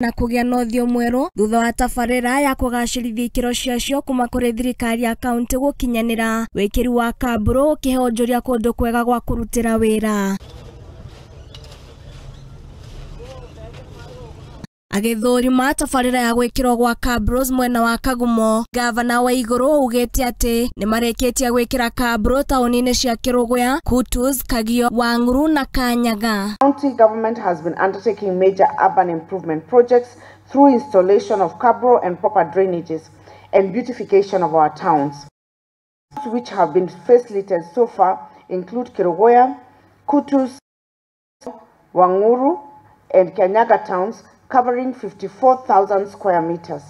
Na kũgĩa na ũthiũ mwerũ thutha wa tabarĩra ya kũgacĩrithia ikĩro ciacio kuma kũrĩ thirikari ya kaunti gũkinyanĩra wĩkĩri wa kaburo ũkĩhe onjoria kũndũ kwega gwa kũrutĩra wĩra. Agĩthũrima tabarĩra ya gwĩkĩrwo gwa cabros mwena wa Kagumo, gavana wa Igũrũ augĩte atĩ nĩmarĩkĩtie gwĩkĩra cabro taũni-inĩ cia Kĩrũgũya, Kutus, Kagio, Wang'uru na Kanyaga. County government has been undertaking major urban improvement projects through installation of cabro and proper drainages and beautification of our towns, which have been facilitated so far include Kerugoya, Kutus, Wang'uru and Kanyaga towns, covering 54,000 square meters.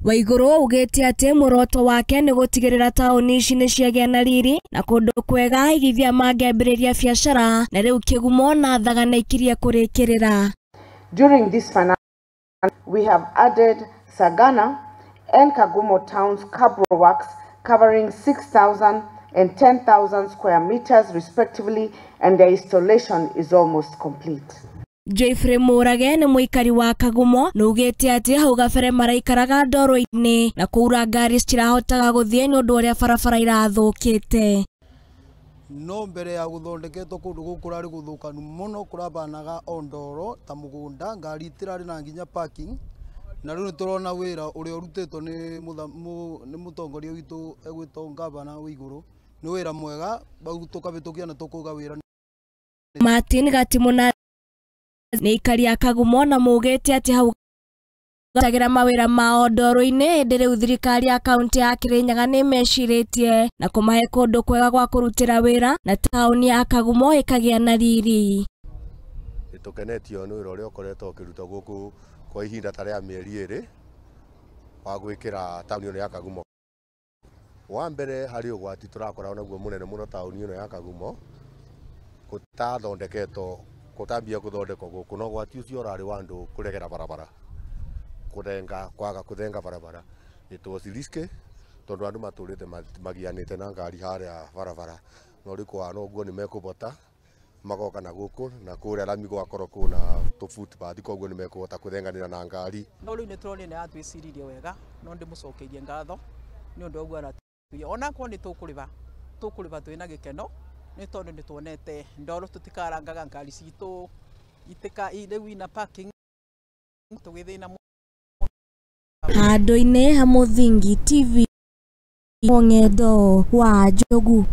Waiguru augĩte atĩ muoroto wake nĩ gũtigĩrĩra taũni ici nĩ ciagĩa na riri na kũndũ kwega aigithia mangĩambĩrĩria biacara na rĩu Kĩgumo na Thagana ikirie kũrĩkĩrĩra. During this financial we have added Sagana and Kagumo towns cabro works covering 6,000 and 10,000 square meters respectively, and their installation is almost complete. Jeffrey Murage nĩ mũikari wa Kagumo nĩaugĩte atĩ hau gabere maraikaraga ndoro-inĩ na kũura ngari citirahotaga gũthiĩ nĩ ũndũ ũrĩa barabara irathũkĩte. No mbere ya gũthondeketwo kũndũ gũkũ kũrarĩ gũthũkanu mũno, kũrabanaga o ndoro ta mũgũnda, ngari itirarĩ na nginya parking, na rĩu nĩtũrona wĩra ũrĩa ũrutĩtwo nĩ mũtongoria witũ egwĩtwo gavana wa Igũrũ, nĩ wĩra mwega bau tũkabĩtũkia na tũkauga wĩra. Martin Gatimuna nĩ aikari a Kagumo na maugĩte atĩ hau gatagira mawĩra mao ndoro-inĩ ĩndĩ rĩu thirikari ya kaunti ya Kirinyaga nĩ mecirĩtie na kũmahe kũndũ kwega gwa kũrutĩra wĩra na taũni ya Kagumo ĩkagĩa na riri. Nĩtũkenetio nĩ wĩra ũrĩa ũkoretwo ũkĩrutwo gũkũ kwa ihinda ta rĩa mĩeri ĩrĩ wa gwĩkĩra taũni ĩno ya Kagumo. Wa mbere harĩ ũgwati tũrakoragwo naguo mũnene mũno taũni ĩno ya Kagumo gũtathondeketwo gũtambia gũthondekwo gũkũ, na ũgwati ũcio ũrarĩ wa andũ kũregera barabara, kũrenga kwaga kũthenga barabara. It was risky tondũ andũ matũrĩte magianĩte na ngari harĩa barabara, no rĩu kũhana ũguo nĩ mekũbota magoka na gũkũ na kũrĩa rami gwakorwo kwĩna tũ footpath, koguo nĩ mekũhota kũthenganĩra na ngari. No rĩu nĩ tũronire nĩ atwĩciririe wega, no ndĩmũcokeirie ngatho nĩ ũndũ wa ũguo aratwĩra. Onakorwo nĩ tũkũrĩba twĩna gĩkeno nĩ tondũ nĩ tuonete ndoro tũtikarangaga ngari citũ itika rĩu ina parking tũgĩthĩna. Handũ-inĩ ha Mũthingi TV, Mũng'endo wa Njogu.